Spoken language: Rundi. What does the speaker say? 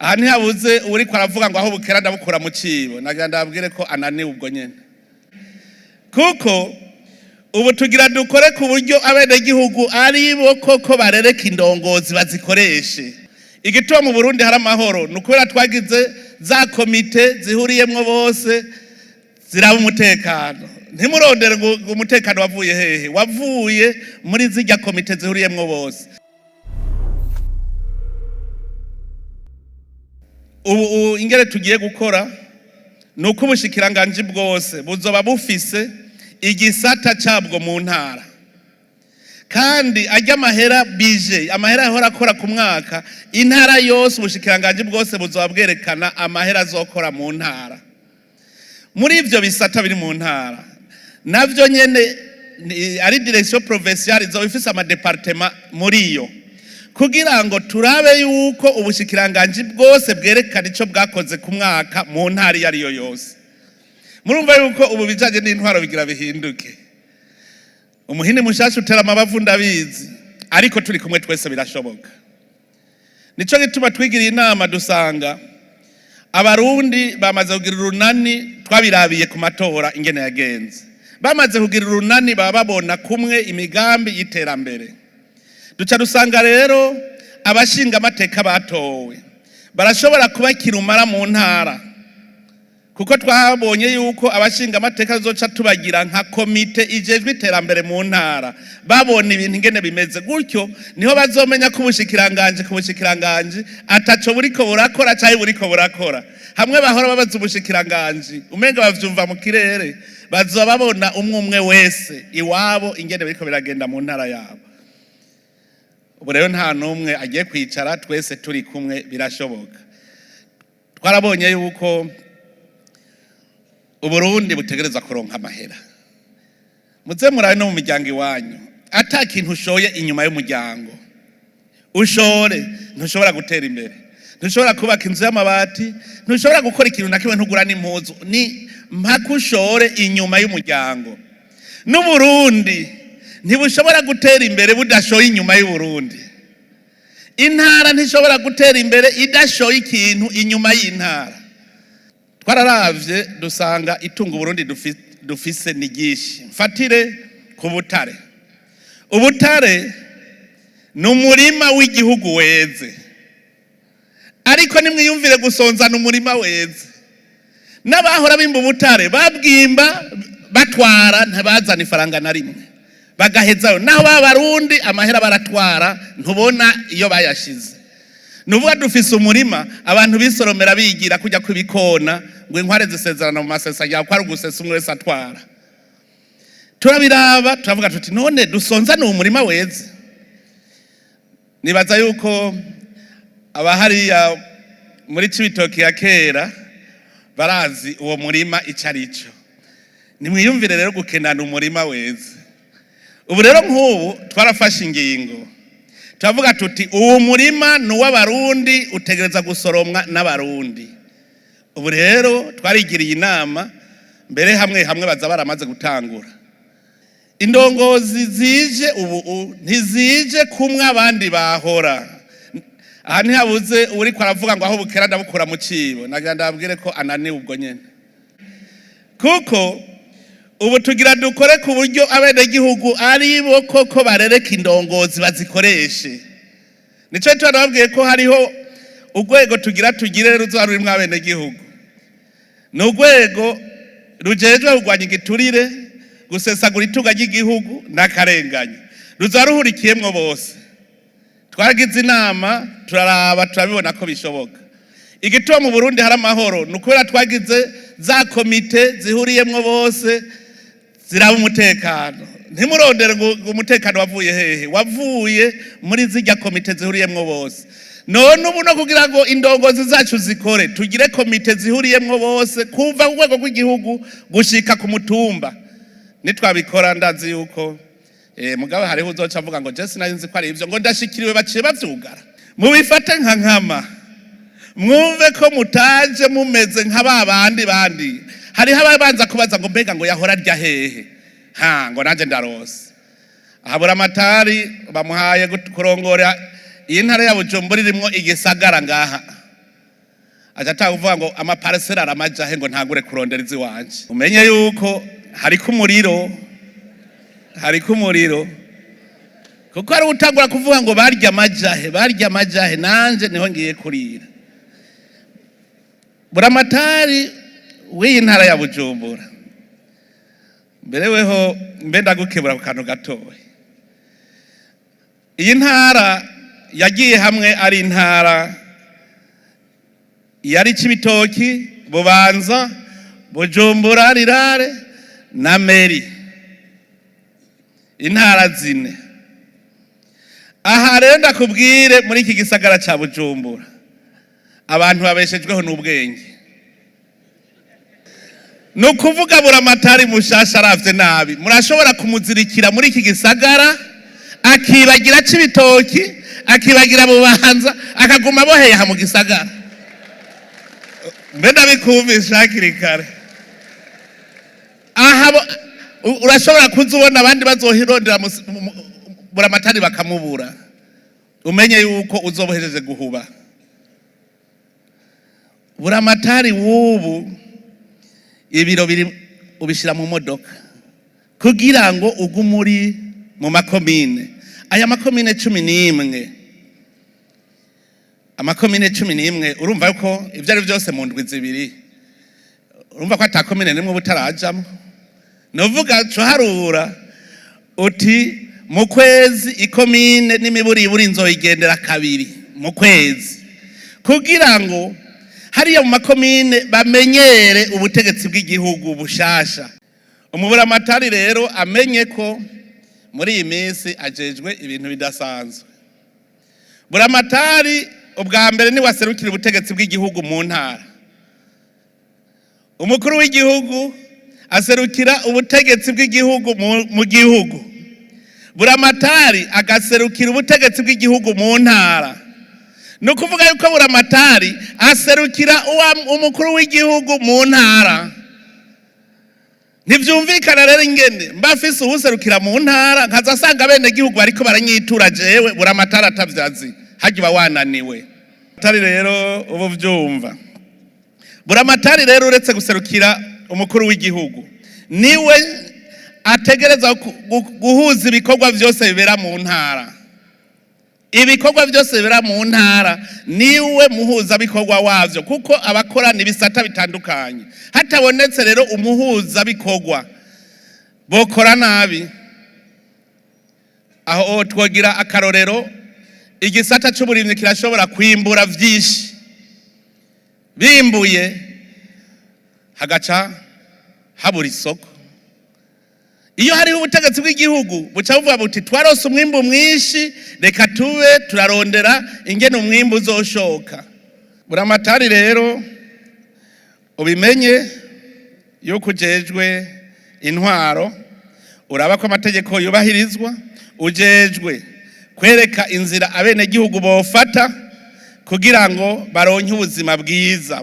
Aha ntihabuze uriko aravuga ngo aho bukera ndabukura mu cibo. Nagira ndababwire ko ananiwe ubwo nyene, kuko ubu tugira dukore ku buryo abenegihugu ari bo koko barereka indongozi bazikoreshe. Igituma mu Burundi hari amahoro ni ukubera twagize za komite zihuriyemwo bose ziraba umutekano. Ntimurondere ngo umutekano wavuye hehe, wavuye muri zirya komite zihuriyemwo bose. Ubu ingere tugiye gukora ni uko ubushikiranganji bwose buzoba bufise igisata cabwo mu ntara, kandi ajya amahera bije amahera ahora akora ku mwaka, intara yose ubushikiranganji bwose buzoba bwerekana amahera azokora mu ntara. Muri ivyo bisata biri mu ntara navyo nyene ari direction provinciale izoba ifise amadepartement muri yo, kugira ngo turabe yuko ubushikiranganji bwose bwerekana ico bwakoze ku mwaka mu ntara iyo ariyo yose. Murumva yuko ubu bijanye n'intwaro bigira bihinduke. Umuhini mushasha utera amabavu, ndabizi, ariko turi kumwe twese birashoboka. Nico gituma twigiriye inama, dusanga Abarundi bamaze kugira urunani. Twabirabiye ku matora ingene yagenze. Bamaze kugira urunani, baba babona kumwe imigambi y'iterambere. Duca dusanga rero abashinga amateka batowe barashobora kuba kirumara mu ntara, kuko twabonye yuko abashinga amateka zoca tubagira nka komite ijejwe iterambere mu ntara, babona ibintu ingene bimeze. Gutyo niho bazomenya ko ubushikiranganje ku bushikiranganje ataco buriko burakora canke buriko burakora. Hamwe bahora babaza ubushikiranganje umenga bavyumva mu kirere, bazoba babona umwe umwe wese iwabo ingene biriko biragenda mu ntara yabo. Ubu rero nta n'umwe agiye kwicara, twese turi kumwe birashoboka. Twarabonye yuko Uburundi butegereza kuronka amahera. Muze murabe no mu miryango iwanyu, ata kintu ushoye inyuma y'umuryango ushore, ntushobora gutera imbere, ntushobora kubaka inzu y'amabati, ntushobora gukora ikintu na kimwe, ntugura n'impuzu. Ni mpaka ushore inyuma y'umuryango. N'Uburundi ntibushobora gutera imbere budashoye inyuma y'Uburundi. Intara ntishobora gutera imbere idashoye ikintu inyuma y'intara. Twararavye dusanga itunga Uburundi dufise ni ryinshi. Mfatire ku butare. Ubutare ni umurima w'igihugu weze, ariko nimwiyumvire gusonzana umurima weze. N'abahora bimba ubutare babwimba batwara, ntibazana ifaranga na rimwe, bagahezayo. Naho b'Abarundi amahera baratwara, ntubona iyo bayashize. Nuvuga dufise umurima abantu bisoromera bigira kujya kw'ibikona, ngo inkware zisezerana mu masesa yawe, ko ari ugusesa, umwe wese atwara. Turabiraba turavuga tuti: none dusonzane uwo murima weze? Nibaza yuko abahariya muri Cibitoki ya kera barazi uwo murima ico ari cyo. Nimwiyumvire rero gukenana umurima weze. Ubu rero nk'ubu twarafashe ingingo, turavuga tuti: uwo murima ni uw'Abarundi, utegereza gusoromwa n'Abarundi. Ubu rero twarigiriye inama, mbere hamwe hamwe baza baramaze gutangura. Indongozi zije ubu ntizije kumwe abandi bahora. Aha ntihabuze uriko aravuga ngo aho bukera ndabukura mu cibo. Nagira ndababwire ko ananiwe ubwo nyene, kuko ubu tugira dukore ku buryo abenegihugu ari bo koko barereka indongozi bazikoreshe. Nico nababwiye ko hariho urwego tugira tugire ruzoba rurimwo abenegihugu. Ni urwego rujejwe kurwanya igiturire, gusesagura itunga ry'igihugu n'akarengane. Ruzoba ruhurikiyemwo bose. Twaragize inama, turaraba, turabibona ko bishoboka. Igituma mu Burundi hari amahoro ni ukubera twagize za komite zihuriyemwo bose ziraba umutekano. Ntimurondere ngo umutekano wavuye hehe, wavuye muri zirya komite zihuriyemwo bose. None ubu no kugira ngo indongozi zacu zikore, tugire komite zihuriyemwo bose kuva ku rwego rw'igihugu gushika ku mutumba. Nitwabikora ndazi yuko mugabo hariho uzoca avuga ngo je sinari nzi ko ari ivyo, ngo ndashikiriwe baciye bavyugara. Mubifate nka nkama, mwumve ko mutaje mumeze nka ba bandi bandi. Hariho ababanza kubaza ngo mbega ngo yahora arya hehe, ha ngo nanje ndarose. Ahabura amatari bamuhaye kurongora iyi ntara ya Bujumbura irimwo igisagara ngaha. Aca atanga kuvuga ngo ama parcelles aramajahe, ngo ntangure kurondera iziwanje. Umenye yuko hariko umuriro, hariko umuriro, kuko hari utangura kuvuga ngo barya amajahe, barya amajahe, nanje niho ngiye kurira. Buramatari w'iyi ntara ya Bujumbura, mbere weho mbe ndagukebura ku kantu gatoya. Iyi ntara yagiye hamwe ari intara yari Cibitoki, Bubanza, Bujumbura Rurale na Mairie, intara zine. Aha rero ndakubwire, muri iki gisagara ca Bujumbura abantu babeshejweho n'ubwenge. Ni ukuvuga buramatari mushasha aravye nabi, murashobora kumuzirikira muri iki gisagara, akibagira Cibitoki, akibagira Bubanza, akaguma aboheye aha mu gisagara. Mbe ndabikumvisha hakiri kare. Aha urashobora kuza ubona abandi bazohirondera buramatari bakamubura. Umenye yuko uzobohejeje guhuba. Buramatari w'ubu, ibiro biri ubishyira mu modoka kugira ngo ugume uri mu makomine. Aya makomine 11, amakomine 11, urumva ko ibyo ari byose mu ndwi 2, urumva ko ata komine nimwe uba utarajamwo. Ni uvuga cuharura uti mu kwezi ikomine n'imiburiburi nzoyigendera kabiri mu kwezi, kugira ngo hariya mu makomine bamenyere ubutegetsi bw'igihugu bushasha. Umuburamatari rero amenye ko muri iyi minsi ajejwe ibintu bidasanzwe. Buramatari ubwa mbere ni waserukira ubutegetsi bw'igihugu mu ntara. Umukuru w'igihugu aserukira ubutegetsi bw'igihugu mu gihugu, buramatari agaserukira ubutegetsi bw'igihugu mu ntara. Ni ukuvuga yuko buramatari aserukira umukuru w'igihugu mu ntara. Ntibyumvikana rero ingene mba afise uwuserukira mu ntara, nkaza asanga bene gihugu bariko baranyitura jewe, buramatari atavyazi. Harya uba wananiwe. Buramatari rero ubu vyumva, buramatari rero uretse guserukira umukuru w'igihugu, niwe ategereza guhuza ibikorwa vyose bibera mu ntara. Ibikorwa byose bibera mu ntara niwe muhuzabikorwa wavyo, kuko abakorana ibisata bitandukanye. Hatabonetse rero umuhuzabikorwa, bokora nabi. Aho twogira akarorero, igisata c'uburimyi kirashobora kwimbura vyinshi, bimbuye hagaca habura isoko. Iyo hariho ubutegetsi bw'igihugu, buca buvuga buti twarose umwimbu mwinshi, reka tube turarondera ingene umwimbu uzoshoka. Buramatari rero ubimenye yuko ujejwe intwaro, uraba ko amategeko yubahirizwa, ujejwe kwereka inzira abenegihugu bofata kugira ngo baronke ubuzima bwiza.